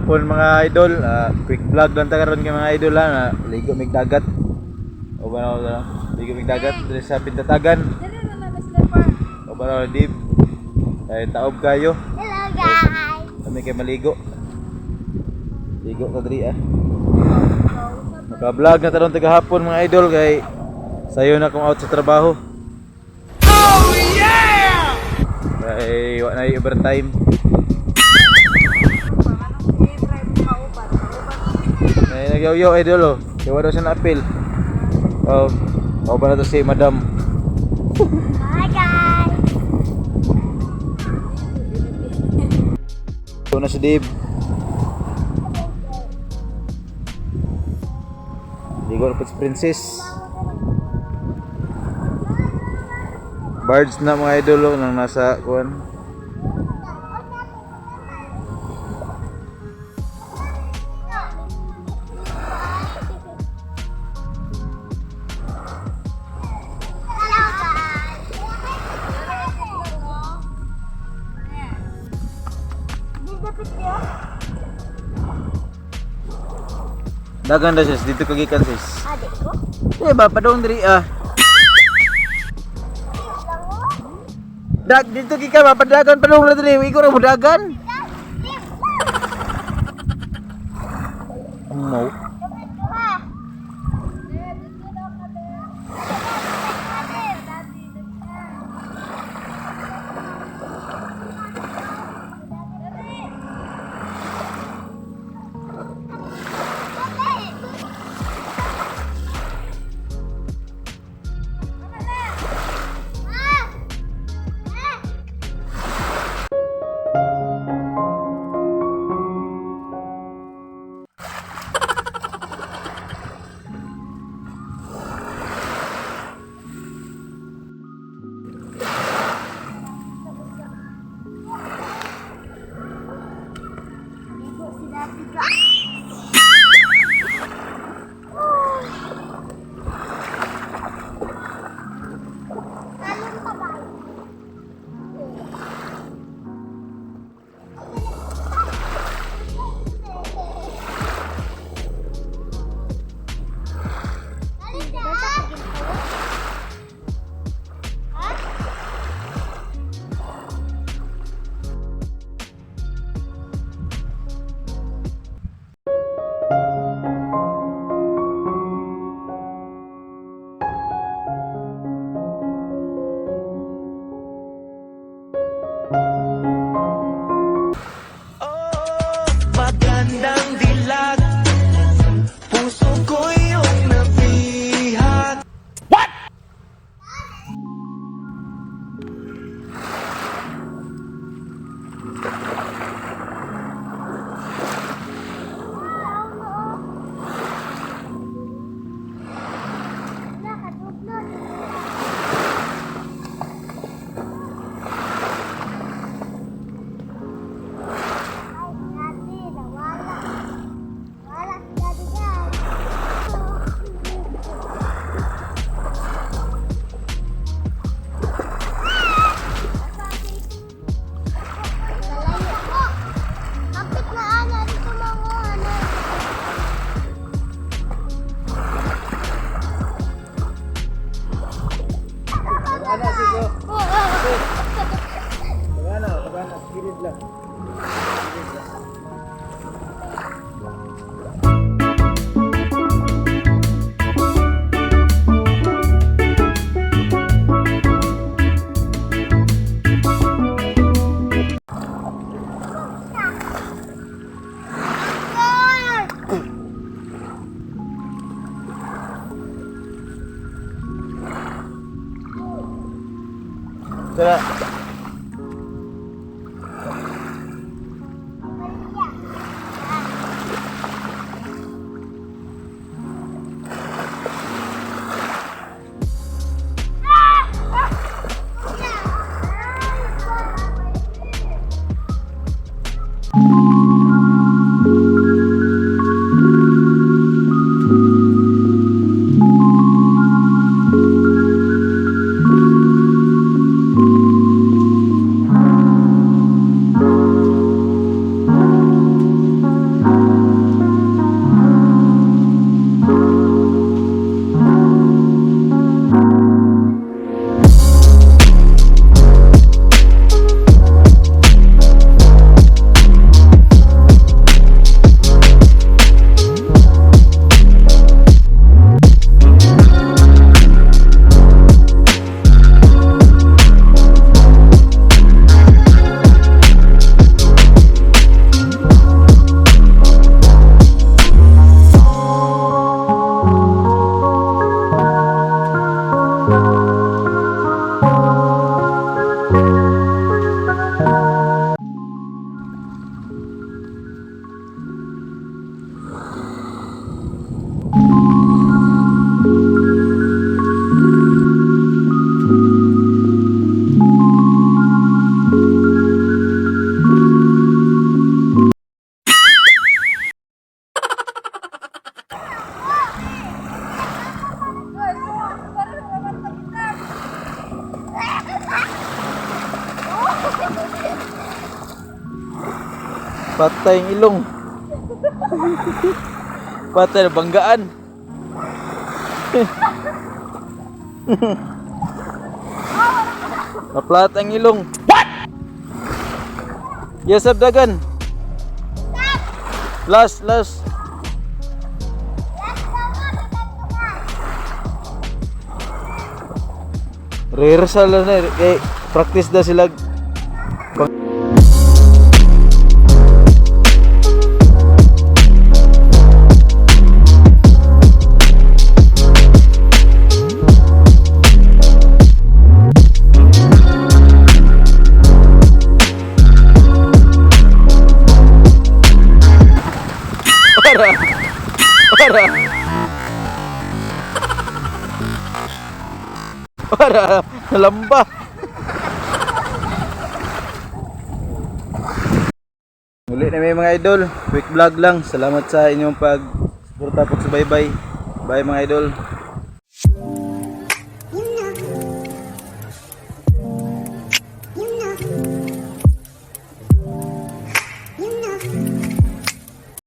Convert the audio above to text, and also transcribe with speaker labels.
Speaker 1: Hapon, mga idol, quick vlog lang ta karon kay mga idol ha, na ligo mig dagat. O ba na ligo mig dagat diri sa Pintatagan.
Speaker 2: Dali na na slipper.
Speaker 1: O ba na deep. Ay taob kayo.
Speaker 3: Hello, guys.
Speaker 1: Kami kay maligo. Ligo ka diri ah. Naka-vlog na taron tagahapon, mga idol, kay sayo na akong out sa trabaho. Oh yeah! Kay wa na overtime. Ay nagyaw idol oh. Kay wa daw siya na-appeal. Oh, oh ba na to si Madam.
Speaker 3: Hi, guys.
Speaker 1: Ito na si Dave. Ligo na po si Princess. Birds na, mga idol, oh, nang nasa kuan.
Speaker 3: Hello, guys. Dito picture?
Speaker 1: Dagan na sis, dito kagikan sis.
Speaker 3: Ade ko.
Speaker 1: Eh ba padong diri ah. Dag dito gikan ba padagan padong ra diri, ikaw ra mo dagan. Mo.
Speaker 4: Magandang dilag. Puso ko iyong nabihag.
Speaker 3: Ay, Daddy, nawala. Wala si Daddy, guys. Lalayo ko. Kapit na ana dito mga ano.
Speaker 1: Ana sis oh.
Speaker 3: Oh.
Speaker 1: Pagana, pagana, gilid lang. Gilid lang. Tara. Patay ang ilong. Patay na banggaan. Maplat ang ilong. What? Yes, dagan. Last, last.
Speaker 3: Last daw nga, bitan ko nga.
Speaker 1: Rehearsal na na eh. Practice na sila. Para. Para. Para. Nalamba. Muli na may mga idol. Quick vlog lang. Salamat sa inyong pag-suporta, pagsubaybay. Bye, mga idol.